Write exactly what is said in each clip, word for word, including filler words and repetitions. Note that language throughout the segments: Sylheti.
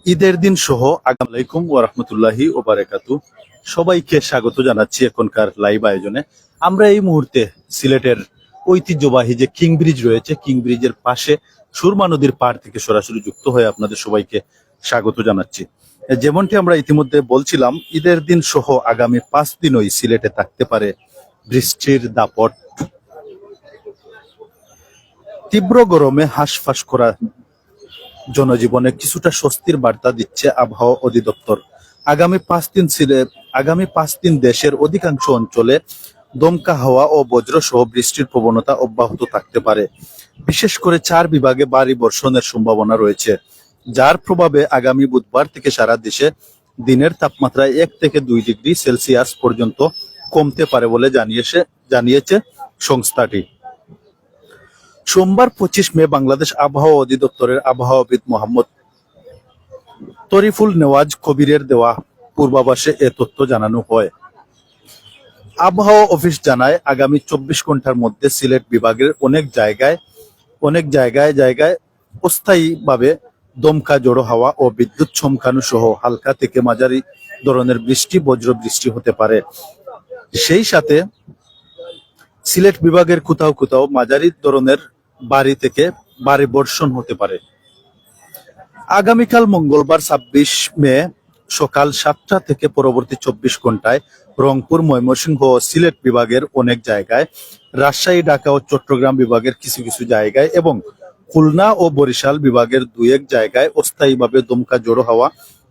ঈদের দিন সহ আগাম আলাইকুম ওয়া রাহমাতুল্লাহি ওয়া বারাকাতু। সবাইকে স্বাগত জানাচ্ছি এখনকার লাইভ আয়োজনে। আমরা এই মুহূর্তে সিলেটের ঐতিহ্যবাহী যে কিং ব্রিজ রয়েছে, কিং ব্রিজের পাশে সুরমা নদীর পাড় থেকে সরাসরি যুক্ত হয়ে আপনাদের সবাইকে স্বাগত জানাচ্ছি। যেমনটি আমরা ইতিমধ্যে বলছিলাম, ঈদের দিন সহ আগামী পাঁচ দিনই সিলেটে থাকতে পারে বৃষ্টির দাপট। তীব্র গরমে হাঁসফাঁস করা জনজীবনে কিছুটা স্বস্তির বার্তা দিচ্ছে আবহাওয়া অধিদপ্তর। আগামী পাঁচ দিন সিলে-, আগামী পাঁচ দিন দেশের অধিকাংশ অঞ্চলে দমকা হাওয়া ও বজ্রসহ বৃষ্টির প্রবণতা অব্যাহত থাকতে পারে। বিশেষ করে চার বিভাগে ভারী বর্ষণের সম্ভাবনা রয়েছে, যার প্রভাবে আগামী বুধবার থেকে সারা দেশে দিনের তাপমাত্রা এক থেকে দুই ডিগ্রি সেলসিয়াস পর্যন্ত কমতে পারে বলে জানিয়েছে জানিয়েছে সংস্থাটি। সোমবার পঁচিশ মে বাংলাদেশ আবহাওয়া অধিদপ্তরের আবহাওয়াবিদ মোহাম্মদ তরিফুল নেওয়াজ কবিরের দেওয়া পূর্বাভাসে এ তথ্য জানানো হয়। আবহাওয়া অফিস জানায়, আগামী চব্বিশ ঘন্টার মধ্যে সিলেট বিভাগের অনেক জায়গায় অনেক জায়গায় জায়গায় অস্থায়ীভাবে দমকা ঝোড়ো হাওয়া ও বিদ্যুৎ চমকানো সহ হালকা থেকে মাঝারি ধরনের বৃষ্টি, বজ্র বৃষ্টি হতে পারে। সেই সাথে সিলেট বিভাগের কোথাও কোথাও মাঝারি ধরনের ভারী থেকে ভারী বর্ষণ হতে পারে। আগামীকাল মঙ্গলবার ছাব্বিশ মে সকাল সাতটা থেকে পরবর্তী চব্বিশ ঘন্টায় রংপুর, ময়মনসিংহ ও সিলেট বিভাগের অনেক জায়গায়, রাজশাহী, ঢাকা ও চট্টগ্রাম বিভাগের কিছু কিছু জায়গায় এবং খুলনা ও বরিশাল বিভাগের দুই এক জায়গায় অস্থায়ীভাবে দমকা ঝোড়ো হাওয়া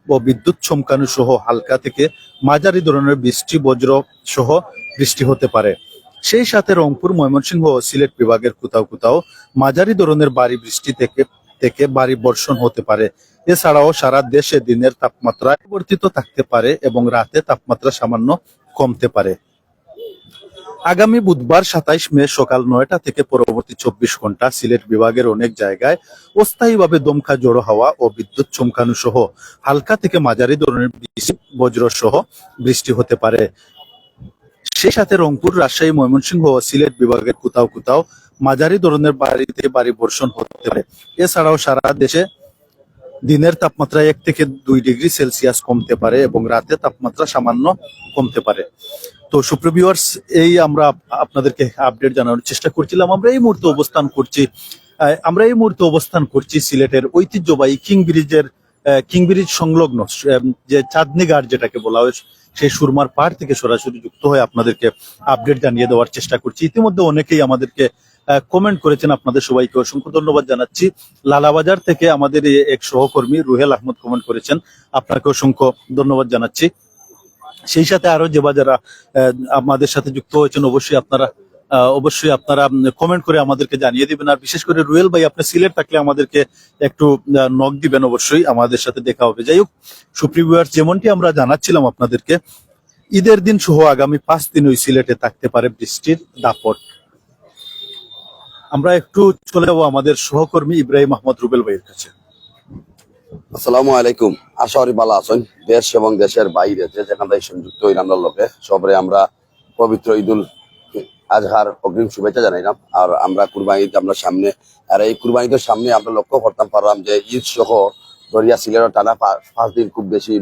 ও বিদ্যুৎ চমকানো সহ হালকা থেকে মাঝারি ধরনের বৃষ্টি, বজ্র সহ বৃষ্টি হতে পারে। সেই সাথে রংপুর, ময়মনসিংহ ও সিলেট বিভাগের কোথাও কোথাও মাঝারি ধরনের ভারী বৃষ্টি থেকে থেকে ভারী বর্ষণ হতে পারে। এছাড়াও সারা দেশে দিনের তাপমাত্রা পরিবর্তিত থাকতে পারে এবং রাতে তাপমাত্রা সামান্য কমতে পারে। আগামী বুধবার সাতাইশ মে সকাল নয়টা থেকে পরবর্তী চব্বিশ ঘন্টা সিলেট বিভাগের অনেক জায়গায় অস্থায়ীভাবে দমকা ঝোড়ো হাওয়া ও বিদ্যুৎ চমকানো সহ হালকা থেকে মাঝারি ধরনের বৃষ্টি, বজ্র সহ বৃষ্টি হতে পারে। সেই সাথে রংপুর, রাজশাহী, ময়মনসিংহ ও সিলেট বিভাগের কোথাও কোথাও মাঝারি ধরনের ভারী থেকে ভারী বর্ষণ হতে পারে। এছাড়াও সারা দেশে দিনের তাপমাত্রা এক থেকে দুই ডিগ্রি সেলসিয়াস কমতে পারে এবং রাতে তাপমাত্রা সামান্য কমতে পারে। তো সুপ্রিয় ভিউয়ার্স, এই আমরা আপ- আপনাদেরকে আপডেট জানানোর চেষ্টা করছিলাম। আমরা এই মুহূর্তে অবস্থান করছি আহ, আমরা এই মুহূর্তে অবস্থান করছি সিলেটের ঐতিহ্যবাহী কিং ব্রিজের আহ, কিং ব্রিজ সংলগ্ন, আহ, যে চাঁদনী ঘাট যেটাকে বলা হয়, সেই সুরমার পাড় থেকে সরাসরি যুক্ত হয়ে আপনাদেরকে আপডেট জানিয়ে দেওয়ার চেষ্টা করছি। ইতিমধ্যে অনেকেই আমাদেরকে কমেন্ট করেছেন, আপনাদের সবাইকে অসংখ্য ধন্যবাদ জানাচ্ছি। লালাবাজার থেকে আমাদের এই এক সহকর্মী রুহেল আহমদ কমেন্ট করেছেন, আপনাকে অসংখ্য ধন্যবাদ জানাচ্ছি। সেই সাথে আরো যে বা যারা আহ, আমাদের সাথে যুক্ত হয়েছেন, অবশ্যই আপনারা আহ, অবশ্যই আপনারা কমেন্ট করে আমাদেরকে জানিয়ে দিবেন। আর বিশেষ করে রুয়েল ভাই, আপনি সিলেট থাকলে আমাদেরকে একটু নক দিবেন, অবশ্যই আমাদের সাথে দেখা হবে। যাই হোক, সুপ্রিয় ভিউয়ার্স, যেমনটি আমরা জানাচ্ছিলাম আপনাদেরকে, ঈদের দিন সহ আগামী পাঁচ দিন ওই সিলেটে থাকতে পারে বৃষ্টির দাপট। আমরা একটু চলে যাব আমাদের সহকর্মী ইব্রাহিম আহমদ রুবেল ভাইয়ের কাছে। আসসালামু আলাইকুম। আশা করি ভালা আছইন। দেশ এবং দেশের বাইরে যে যেখান থাকি সংযুক্ত অইন আমরার লগে, সবরে আমরা পবিত্র ঈদুল আজহার অগ্রিম শুভেচ্ছা জানাইলাম। আর আমরা কুরবানি ঈদ আমরা সামনে, আর এই কুরবানি ঈদর সামনে আমরা লক্ষ্য করতাম পারলাম যে ঈদ সহ ধরিয়া সিলেটর টানা পা-, পাঁচ দিন খুব বেশি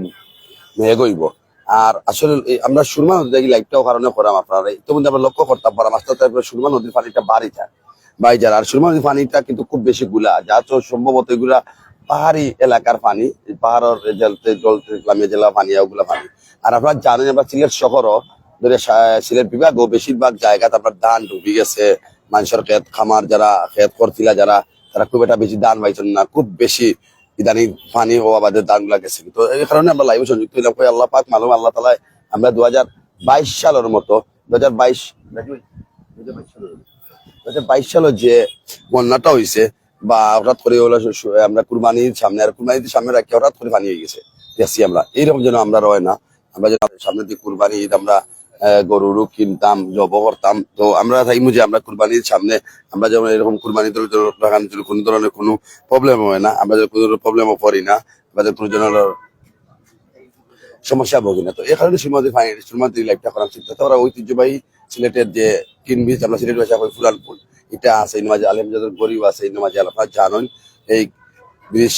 মেঘ অইবো। আর আসলে এই আমরা সুরমা নদী থাকি লাইভটাও কারণে করাম আপনারা, ইতিমধ্যে আমরা লক্ষ্য করতাম পারলাম আস্তে আস্তে করে সুরমা নদীর পানিটা বাড়ি যায়, বাড়ি যায়। আর সুরমা নদীর পানিটা কিন্তু খুব বেশি গুলা, যা তো সম্ভবত এগুলা পাহাড়ি এলাকার পানি, পাহাড়র জলতে জলতে লামিয়ে জেলা পানি, ওগুলা পানি। আর আপনারা জানেন আমরা সিলেট শহরও ধরে সা-, সিলেট বিভাগও বেশিরভাগ জায়গাতে আপনার ধান ডুবি গেছে, মানুষের ক্ষেত খামার যারা ক্ষেত করছিলা যারা, তারা খুব একটা বেশি ধান পাইছেন না, খুব বেশি ইদানিং পানি অভাবে ধানগুলা গেছে। তো এই কারণে আমরা লাইভে সংযুক্ত অইলাম। কই আল্লাহ পাক মালুম, আল্লাহ তাআলা আমরা দুই হাজার বাইশ সালের মতো, দুই হাজার বাইশ, দুই হাজার বাইশ সালে যে বন্যাটা হইছে বা হঠাৎ করে হলো শু-, শু-, আমরা কুরবানির সামনে, আর কুরবানির সামনে রাখি হঠাৎ করে পানি হয়ে গেছে, দেখছি আমরা। এইরকম যেন আমরা রয় না, আমরা যেন সামনে দিয়ে কুরবানি ঈদ আমরা, আহ, গরু উরু কিনতাম, জব করতাম। তো আমরা চাইমু যে আমরা কুরবানির সামনে আমরা যেমন এরকম কুরবানি দল-, দল-, লাগানোর জন্য কোনো ধরনের কোনো প্রবলেম হয় না, আমরা যেন কোনো প্রবলেমও পড়ি না, আমরা যেন কোনো ধরনের সমস্যা ভোগী না। তো এই কারণে সুরমা নদীর পানি, সুরমা নদীর লাইভটা করার চিন্তা। তো আমরা ঐতিহ্যবাহী সিলেটের যে কিং ব্রিজ, আমরা সিলেট ভাষা কই পুরান পুল, এটা আছে, এই নমাজে আলেম যাদের গরিব আছে, এই নমাজে আলেম আপনারা জানেন, এই ব্রিজ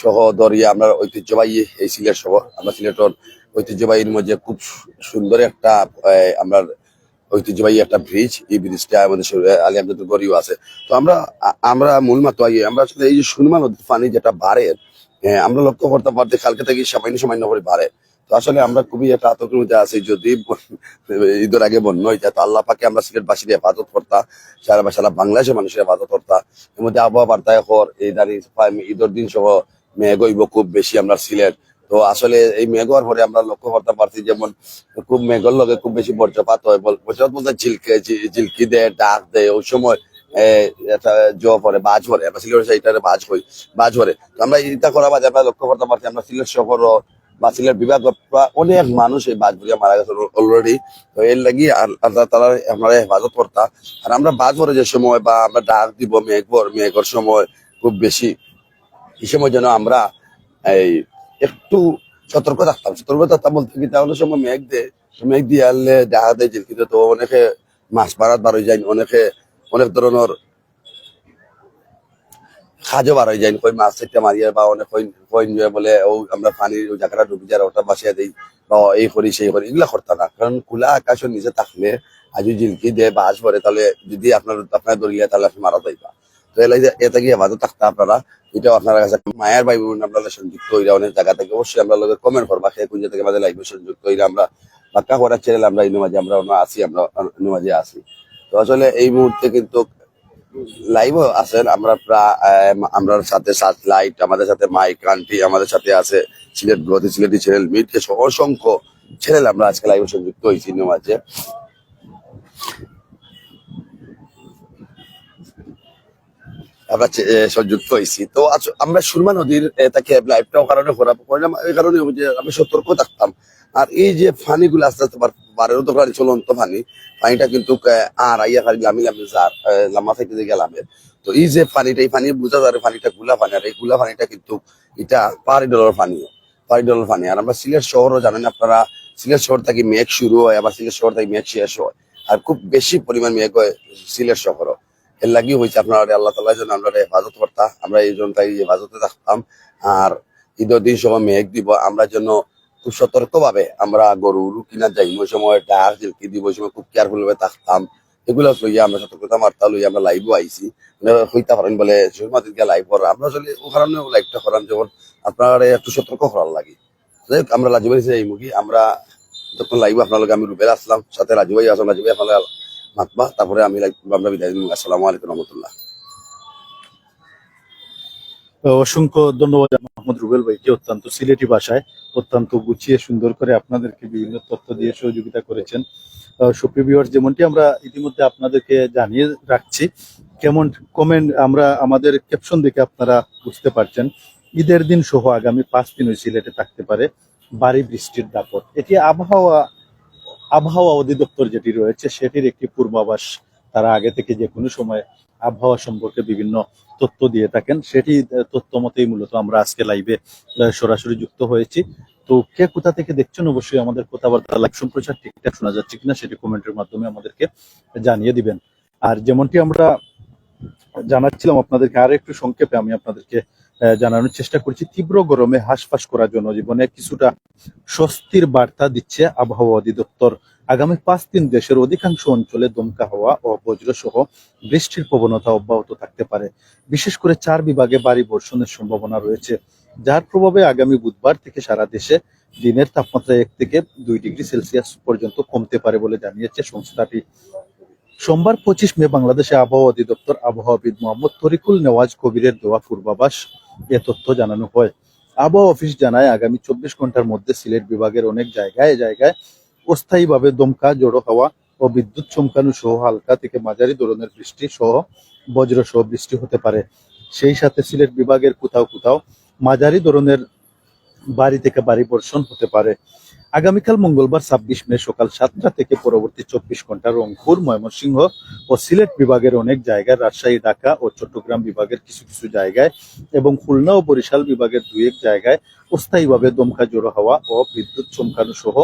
সহ ধরিয়া আমরা ঐতিহ্যবাহী এই সিলেট শহর, আমরা সিলেটর ঐতিহ্যবাহীর মধ্যে খুব সু-, সুন্দর একটা, আহ, আমরা ঐতিহ্যবাহী একটা ব্রিজ। এই ব্রিজটা আমাদের সু-, আহ, আলী আমজাদ গড়িও আছে। তো আমরা, আ-, আমরা মূল মাত্র আই, আমরা আসলে এই যে সুরমা নদীর পানি যেটা বাড়ে, আহ, আমরা লক্ষ্য করতে পারছি কালকে থেকে সামান্য সামান্য করে বাড়ে। তো আসলে আমরা খুবই একটা আতঙ্কের মধ্যে আছি, যদি ব-, ঈদের আগে বন্যা হয়ে যায়, তো আল্লাহ পাকে আমরা সিলেটবাসীর হেফাজত করতা, সারা বা সারা বাংলাদেশের মানুষের হেফাজত করতা। এর মধ্যে আবহাওয়া বার্তায় খর এই দাঁড়িয়ে ঈদের দিন সহ মেঘ হইব খুব বেশি আমরা সিলেট। তো আসলে এই মেঘ হওয়ার পরে আমরা লক্ষ্য করতে পারছি, যেমন খুব মেঘর লগে খুব বেশি বজ্রপাত হয়, বল-, বজ্রপাত বলতে ঝিলকে, ঝি-, ঝিলকি দেয়, ডাক দেয়, ওই সময়, এ, এটা জো পড়ে, বাজ পড়ে, আমরা সিলেট সাইডে বাজ হই, বাজ পড়ে। তো আমরা এটা করার বাদে আমরা লক্ষ্য করতে পারছি, আমরা সিলেট শহরও বা সিলেট বিভাগ প্রায় অনেক মানুষ এই বাজ পড়িয়া মারা গেছে অলরেডি। তো এর লাগি আর আল্লাহ তাআলা আমরা হেফাজত করতা। আর আমরা বাজ পড়ে যে সময় বা আমরা ডাক দিব মেঘ বর-, মেঘর সময় খুব বেশি, এই সময় যেন আমরা এই একটু সতর্ক থাকতাম। সতর্ক থাকতাম বলতে কি, তা অনেক সময় মেঘ দে, মেঘ দিয়ে আনলে দেখা দেয় ঝিলকিতে, তো অনেকে মাছ মারাত বারোই যায়, অনেকে অনেক ধরনের কাজও বারোই যায়, কই মাছ একটা মারিয়া বা অনেক কই, কই নিয়ে বলে ও আমরা পানির ওই জায়গাটা ডুবি যায়, ওটা বাসিয়ে দেই বা এই করি সেই করি, এগুলা করতা না। কারণ খোলা আকাশের নিচে থাকলে আজ ওই ঝিলকি দে বাজ পড়ে, তাহলে যদি আপনার, আপনার ধরিয়া তাহলে আপনি মারা যাইবা। তো এর লাগি এটা কি হেফাজত থাকতা আপনারা, এটাও আপনারা কাছে মায়ার ভাই বোন আপনারা সংযুক্ত হইরা অনেক জায়গা থেকে, অবশ্যই আমরা লগে কমেন্ট করবা, কে কোন জায়গা থেকে আমাদের লাইভে সংযুক্ত হইরা। আমরা বাক্কা করার চ্যানেল, আমরা ইনো মাঝে, আমরা অন্য আছি, আমরা ইনো মাঝে আছি। তো আসলে এই মুহূর্তে কিন্তু লাইভও আছেন আমরা প্রায়, আহ, আমরার সাথে সাত লাইট, আমাদের সাথে মাইক আন্টি, আমাদের সাথে আছে সিলেট ব্লগ, সিলেটি চ্যানেল মিট, অসংখ্য চ্যানেল আমরা আজকে লাইভে সংযুক্ত হয়েছি ইনো মাঝে। আমরা চে-, এ, সংযুক্ত হয়েছি। তো আচ্ছা, আমরা সুরমা নদীর, এ, তাকে লাইভটা ও কারণে করা-, করলাম, এই কারণে যে আমরা সতর্ক থাকতাম। আর এই যে পানিগুলো আস্তে আস্তে বার-, বাড়েরও তো প্রায় চলন্ত পানি, পানিটা কিন্তু, এ, আর আইয়া খালি লামি লামি যার, এ, লাম্বা সাইডে যে গেলাম এর। তো এই যে পানিটা, এই পানি বোঝা যায় পানিটা গুলা পানি, আর এই গুলা পানিটা কিন্তু এটা পাহাড়ি ঢলর পানি, পাহাড়ি ঢলর পানি। আর আমরা সিলেট শহরও জানেন আপনারা, সিলেট শহর থেকে মেঘ শুরু হয়, আবার সিলেট শহর থেকে মেঘ শেষ হয়, আর খুব বেশি পরিমাণ মেঘ হয় সিলেট শহরও। এর লাগি হয়েছে আপনারা আল্লাহ তাআলা যেন আমরা হেফাজত করতা, আমরা এই জন্য তাই হেফাজতে থাকতাম। আর ঈদের দিন সময় মেঘ দিব, আমরা যেন খুব সতর্কভাবে আমরা গরু উরু কিনা যাই, ওই সময় ডাক ঝিলকি দিব, ওই সময় খুব কেয়ারফুল ভাবে থাকতাম। এগুলো লইয়া আমরা সতর্কতা বার্তা লইয়া আমরা লাইভও আইছি। মানে হইতা পারেন বলে সুরমা দিনকে লাইভ করা, আমরা আসলে ও কারণে লাইভটা করাম, যেমন আপনারা একটু সতর্ক করার লাগি। যাই হোক, আমরা রাজু ভাই যাই মুখী, আমরা তখন লাইভে আপনার লগে আমি রুবেল আসলাম, সাথে রাজু ভাই আসলাম, রাজু ভাই আপনারা মাতবা, তারপরে আমি লাইভ আমরা বিদায় নিব। আসসালামু আলাইকুম রহমতুল্লাহ। অসংখ্য ধন্যবাদ মোহাম্মদ রুবেল ভাইকে, অত্যন্ত সিলেটি ভাষায় অত্যন্ত গুছিয়ে সুন্দর করে আপনাদেরকে বিভিন্ন তথ্য দিয়ে সহযোগিতা করেছেন। আহ, সুপ্রিয় ভিউয়ার্স, যেমনটি আমরা ইতিমধ্যে আপনাদেরকে জানিয়ে রাখছি, কেমন কমেন্ট আমরা আমাদের ক্যাপশন দেখে আপনারা বুঝতে পারছেন, ঈদের দিন সহ আগামী পাঁচ দিন ওই সিলেটে থাকতে পারে ভারী বৃষ্টির দাপট। এটি আবহাওয়া, আবহাওয়া অধিদপ্তর যেটি রয়েছে সেটির একটি পূর্বাভাস। তারা আগে থেকে যে কোনো সময় আবহাওয়া সম্পর্কে বিভিন্ন তথ্য দিয়ে থাকেন, সেটি, আহ, তথ্য মতেই মূলত আমরা আজকে লাইভে, আহ, সরাসরি যুক্ত হয়েছি। তো কে কোথা থেকে দেখছেন অবশ্যই আমাদের কথাবার্তা লাইভ সম্প্রচার ঠিকঠাক শোনা যাচ্ছে কিনা সেটি কমেন্টের মাধ্যমে আমাদেরকে জানিয়ে দিবেন। আর যেমনটি আমরা জানাচ্ছিলাম আপনাদেরকে, আরো একটু সংক্ষেপে আমি আপনাদেরকে, আহ, জানানোর চেষ্টা করছি। তীব্র গরমে হাঁসফাঁস করা জনজীবনে কিছুটা স্বস্তির বার্তা দিচ্ছে আবহাওয়া অধিদপ্তর। আগামী পাঁচ দিন দেশের অধিকাংশ অঞ্চলে দমকা হাওয়া ও বজ্রসহ বৃষ্টির প্রবণতা অব্যাহত থাকতে পারে। বিশেষ করে চার বিভাগে ভারী বর্ষণের সম্ভাবনা রয়েছে, যার প্রভাবে আগামী বুধবার থেকে সারা দেশে দিনের তাপমাত্রা এক থেকে দুই ডিগ্রি সেলসিয়াস পর্যন্ত কমতে পারে বলে জানিয়েছে সংস্থাটি। সোমবার পঁচিশ মে বাংলাদেশে আবহাওয়া অধিদপ্তর আবহাওয়াবিদ মোহাম্মদ তরিকুল নেওয়াজ কবিরের দেওয়া পূর্বাভাস এ তথ্য জানানো হয়। আবহাওয়া অফিস জানায়, আগামী চব্বিশ ঘন্টার মধ্যে সিলেট বিভাগের অনেক জায়গায় জায়গায় অস্থায়ীভাবে দমকা ঝোড়ো হাওয়া ও বিদ্যুৎ চমকানো সহ হালকা থেকে মাঝারি ধরনের বৃষ্টি সহ বজ্রসহ বৃষ্টি হতে পারে। সেই সাথে সিলেট বিভাগের কোথাও কোথাও মাঝারি ধরনের ভারী থেকে ভারী বর্ষণ হতে পারে। আগামীকাল মঙ্গলবার ছাব্বিশ মে সকাল সাতটা থেকে পরবর্তী চব্বিশ ঘন্টা রংপুর, ময়মনসিংহ ও সিলেট বিভাগের অনেক জায়গায়, রাজশাহী, ঢাকা ও চট্টগ্রাম বিভাগের কিছু কিছু জায়গায় এবং খুলনা ও বরিশাল বিভাগের দুই এক জায়গায় অস্থায়ীভাবে দমকা ঝোড়ো হাওয়া ও বিদ্যুৎ চমকানো সহ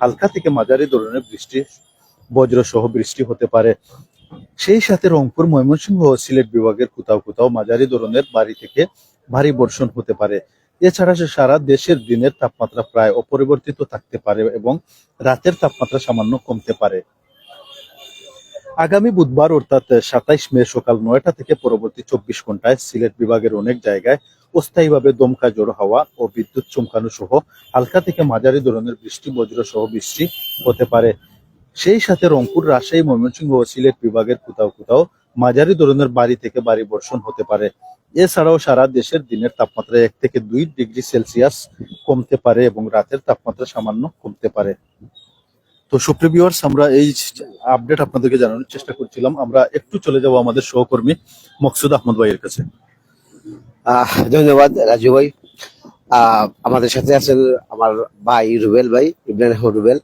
হালকা থেকে মাঝারি ধরনের বৃষ্টি, বজ্রসহ বৃষ্টি হতে পারে। সেই সাথে রংপুর, ময়মনসিংহ ও সিলেট বিভাগের কোথাও কোথাও মাঝারি ধরনের ভারী থেকে ভারী বর্ষণ হতে পারে। এছাড়া সে সারা দেশের দিনের তাপমাত্রা প্রায় অপরিবর্তিত থাকতে পারে এবং রাতের তাপমাত্রা সামান্য কমতে পারে। আগামী বুধবার অর্থাৎ সাতাইশ মে সকাল নয়টা থেকে পরবর্তী চব্বিশ ঘন্টায় সিলেট বিভাগের অনেক জায়গায় অস্থায়ীভাবে দমকা ঝড়ো হাওয়া ও বিদ্যুৎ চমকানো সহ হালকা থেকে মাঝারি ধরনের বৃষ্টি, বজ্র সহ বৃষ্টি হতে পারে। সেই সাথে রংপুর, রাজশাহী, ময়মনসিংহ ও সিলেট বিভাগের কোথাও কোথাও মাঝারি ধরনের ভারী থেকে ভারী বর্ষণ হতে পারে। এছাড়াও সারা দেশের দিনের তাপমাত্রা এক থেকে দুই ডিগ্রি সেলসিয়াস কমতে পারে এবং রাতের তাপমাত্রা সামান্য কমতে পারে। তো সুপ্রিয় ভিউয়ার্স, আমরা এই আপডেট আপনাদেরকে জানানোর চেষ্টা করছিলাম। আমরা একটু চলে যাব আমাদের সহকর্মী মকসুদ আহমদ ভাইয়ের কাছে। আহ ধন্যবাদ রাজু ভাই। আহ আমাদের সাথে আছেন আমার ভাই রুবেল ভাই, ইব্রাহিম আহমদ রুবেল।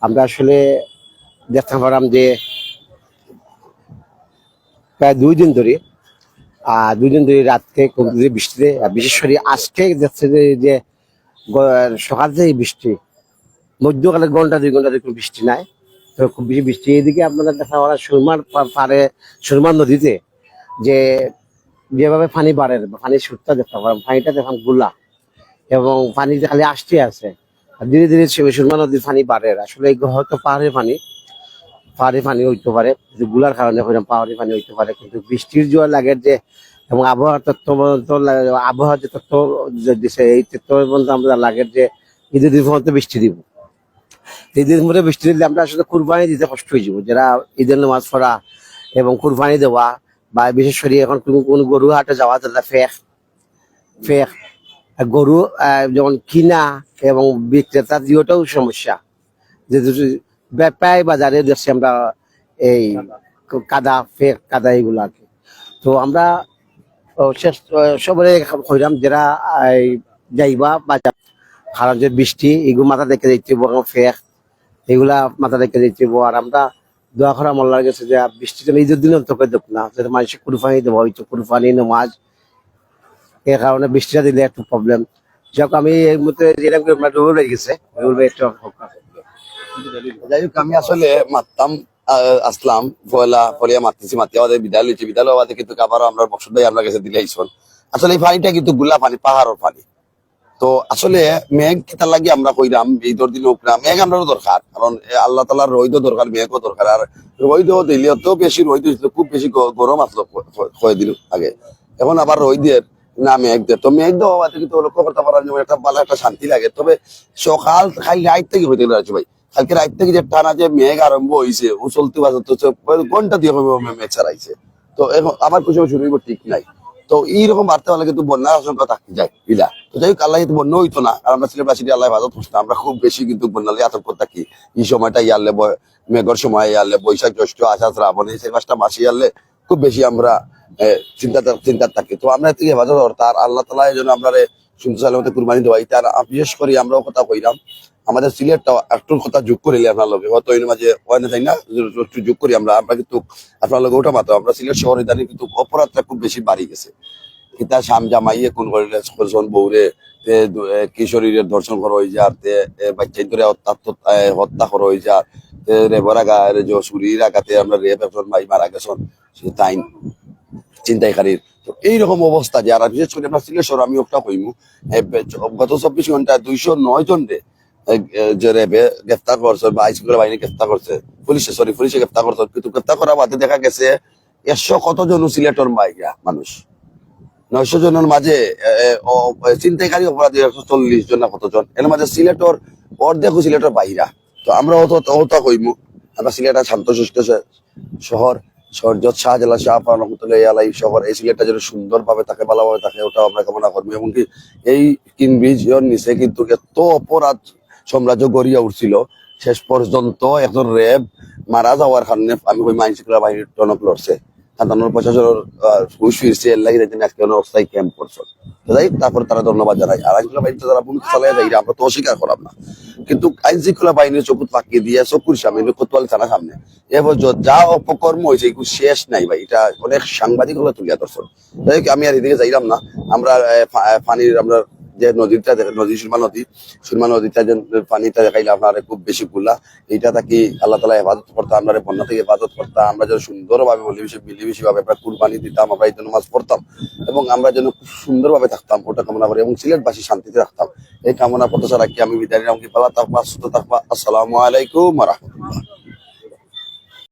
আমরা আসলে দেখতে পারাম যে প্রায় দুই দিন ধরে, আহ দুই দিন ধরে রাতকে কমতে বৃষ্টিতে, আর বিশেষ করে আজকে দেখতে যে, যে গ- সকাল থেকে বৃষ্টি, মধ্যকালে ঘন্টা দুই ঘন্টা ধরে কোনো বৃষ্টি নাই। তো খুব বেশি বৃষ্টি এইদিকে আপনারা দেখা ওরা সুরমার পা- পারে, সুরমার নদীতে যে যেভাবে পানি বাড়ের, পানির স্রোতটা দেখতে পারেন, পানিটা দেখুন গুলা এবং পানি খালি আসতে আছে। আর ধীরে ধীরে সে সুরমা নদীর পানি বাড়ের। আসলে এই হয়তো পাহাড়ের পানি, পাহাড়ি পানি হইতে পারে, যে গুলার কারণে হয়তো পাহাড়ি পানি হইতে পারে, কিন্তু বৃষ্টির জোয়ার লাগের যে এবং আবহাওয়া তত্ত্ব মন্ত্রণালয়, আবহাওয়া যে তত্ত্ব যে দিছে, এই তত্ত্ব মন্ত্রণালয় আমরা লাগের যে ঈদের দিন পর্যন্ত বৃষ্টি দিব। ঈদের দিন পরে বৃষ্টি দিলে আমরা আসলে কুরবানি দিতে কষ্ট হয়ে যাবো, যারা ঈদের নামাজ পড়া এবং কুরবানি দেওয়া, বা বিশেষ করে এখন কোনো কোনো গরু হাটে যাওয়া যাতে ফেক ফেক গরু আহ, যেমন কিনা এবং বিক্রেতা দুইটাও সমস্যা। যে দুটো ব্যাপারী বাজারে দেখছি আমরা এই কাদা, ফেক কাদা এগুলো আর কি। তো আমরা ও, শেষ ও, সবরে কইলাম যারা এই যাইবা বাজার, কারণ যে বৃষ্টি এগুলো মাথা দেখে যাইতে হইব, এবং ফেক এগুলা মাথা দেখে যাইতে হইব। আর আমরা দোয়া করা মোল্লার গেছে যে বৃষ্টি যেন ঈদের দিন অন্তত দেখ না, যাতে মানুষের কুরবানি দেওয়া হইতো, কুরবানি নামাজ, এর কারণে বৃষ্টিটা দিলে একটু প্রবলেম। যাক, আমি এই মুহূর্তে যেরকম করে আমরা ডুবে রয়ে গেছে, ডুবে একটু হোক না। যাই হোক, আমি আসলে মাততাম আহ, আসলাম পয়লা পড়িয়া মাততেছি, মাতিয়া আমাদের বিদায় লইছি। বিদায় লওয়া বাদে কিন্তু আবারও আমরা মকসুদ ভাই আমরা গেছে দিলে আইসন। আসলে এই পানিটা কিন্তু গুলা পানি, পাহাড়ের পানি। তো আসলে মেঘ কিতার লাগি আমরা কইরাম, এই দশ দিন হোক না, মেঘ আমরারও দরকার, কারণ এ, আল্লাহ তালার রইদও দরকার, মেঘও দরকার। আর রইদও দিলে অত বেশি রইদ হয়েছিল, খুব বেশি গ- গরম আসলো ক- ক- কয়েকদিন আগে, এখন আবার রইদের না মেঘ দের। তো মেঘ দেওয়া বাদে কিন্তু লক্ষ্য করতে পারেন যে একটা ভালো একটা শান্তি লাগে। তবে সকাল খাই রাইত থেকে হইতে গেলে রাজু ভাই, কালকে রাইত থেকে যে টানা যে মেঘ আরম্ভ হইছে, ও চলতে বাজে তো চলতে ঘন্টা দিয়ে হবে মে- মেঘ ছাড়াইছে। তো এখন আবার কিছু শুরু হইব ঠিক নাই। তো এইরকম বাড়তে পারলে কিন্তু বন্যার আশঙ্কা থাকি যায় ইলা। তো যাই হোক, আল্লাহ তো বন্যা হইতো না, আর আমরা সিলেটবাসী আল্লাহ হেফাজত করছে না। আমরা খুব বেশি কিন্তু বন্যা লইয়া আতঙ্ক থাকি। এই সময়টা ইয়ারলে ব- মেঘর সময় ইয়ারলে বৈশাখ, জ্যৈষ্ঠ, আষাঢ়, শ্রাবণ, এই চার পাঁচটা মাস ইয়ারলে খুব বেশি আমরা এ, চিন্তা চিন্তা থাকি। তো আমরা এদিকে হেফাজত করতে আর আল্লাহ তালা এই জন্য আমরা সুন্দর সালামতে কুরবানি দেওয়াই। তার আ- বিশেষ করে আমরাও কথা কইলাম, আমাদের সিলেটটা একটু কথা যোগ করিলে আপনার লগে হয়তো এর মাঝে হয় না, তাই না? একটু যোগ করি আমরা, আমরা কিন্তু আপনার লগে ওটা মাত্র আমরা সিলেট শহরে জানি কিন্তু অপরাধটা খুব বেশি বাড়ি গেছে। কিতা শাম জামাইয়ে কোন করে করছেন বউরে, তে দু- এ, কিশোরীর ধর্ষণ করা হয়ে যার, তে এ, বাচ্চা ধরে হত্যা হত্যা- এ, হত্যা করা হয়ে যার, তে রেবর আগা রে যে চুরির আগাতে আমরা রেপ একজন ভাই মারা গেছেন, সে তাই চিন্তাইকারীর। তো এইরকম অবস্থা যে, আর বিশেষ করে আমরা সিলেট শহর, আমি ওটা কইমু, এ, বে- চ- গত চব্বিশ ঘন্টায় দুইশো নয় জন রে, এ, এ, যে রেবে গ্রেফতার করছে বা আইন শৃঙ্খলা বাহিনী গ্রেফতার করছে, পুলিশে, সরি, পুলিশে গ্রেফতার করছে, কিন্তু গ্রেফতার করার বাদে দেখা গেছে একশো কত জন সিলেটর মাইয়া মানুষ, নয়শো জনের মাঝে এ, এ, ও, এ, ছিনতাইকারী অপরাধী একশো চল্লিশ জন না কতজন, এর মাঝে সিলেটর অর্ধেক সিলেটর বাইরা। তো আমরা অত অত কইমু, আমরা সিলেট আর শান্তশিষ্ট শে- শহর, শহর যত শাহজালাল শাহ রহমতুল্লাহ আলাই শহর, এই সিলেটটা যেন সুন্দরভাবে থাকে, ভালোভাবে থাকে, ওটাও আমরা কামনা করবো। এবং কি এই কিনবিজর নিচে কিন্তু এত অপরাধ সাম্রাজ্য গড়িয়া উঠছিল, শেষ পর্যন্ত একজন রেব মারা যাওয়ার কারণে আমি কই আইন শৃঙ্খলা বাহিনীর টনক লড়ছে, সাধারণ প্রশাসনের আহ, হুশ ফিরছে, এর লাগি তাই আজকে অস্থায়ী ক্যাম্প করছে। তো যাই হোক, তারপরে তারা ধন্যবাদ জানাই। আর আইন শৃঙ্খলা বাহিনী তো তারা ভূমিকা চালিয়ে যায়, আমরা তো অস্বীকার করাম না, কিন্তু আইন শৃঙ্খলা বাহিনীর চকুত ফাঁকি দিয়ে চকুর সামনে কোতোয়ালি থানার সামনে এবার য- যা অপকর্ম হয়েছে এগুলো শেষ নাই ভাই, এটা অনেক সাংবাদিক হলে তুলিয়া ধরছেন। যাই হোক, আমি আর এদিকে যাইলাম না, আমরা আহ, ফা- আহ, পানির আমরা যে নদীটা দেখে, নদী সুরমা নদী, সুরমা নদীটা যে পানিটা দেখাইলে আপনারা খুব বেশি খোলা, এইটা থাকি আল্লাহ তালা হেফাজত করতা, আমরা বন্যা থেকে হেফাজত করতা, আমরা যেন সুন্দরভাবে মিলেমিশে মিলেমিশে ভাবে আমরা কুরবানি দিতাম, আমরা ঈদের নামাজ পড়তাম এবং আমরা যেন খুব সুন্দরভাবে থাকতাম, ওটা কামনা করি এবং সিলেটবাসী শান্তিতে থাকতাম। এই কামনা প্রত্যাশা রাখি আমি বিদায় নিলাম। কি ভালো থাকবা, সুস্থ থাকবা। আসসালামু আলাইকুম ওয়া রাহমাতুল্লাহ।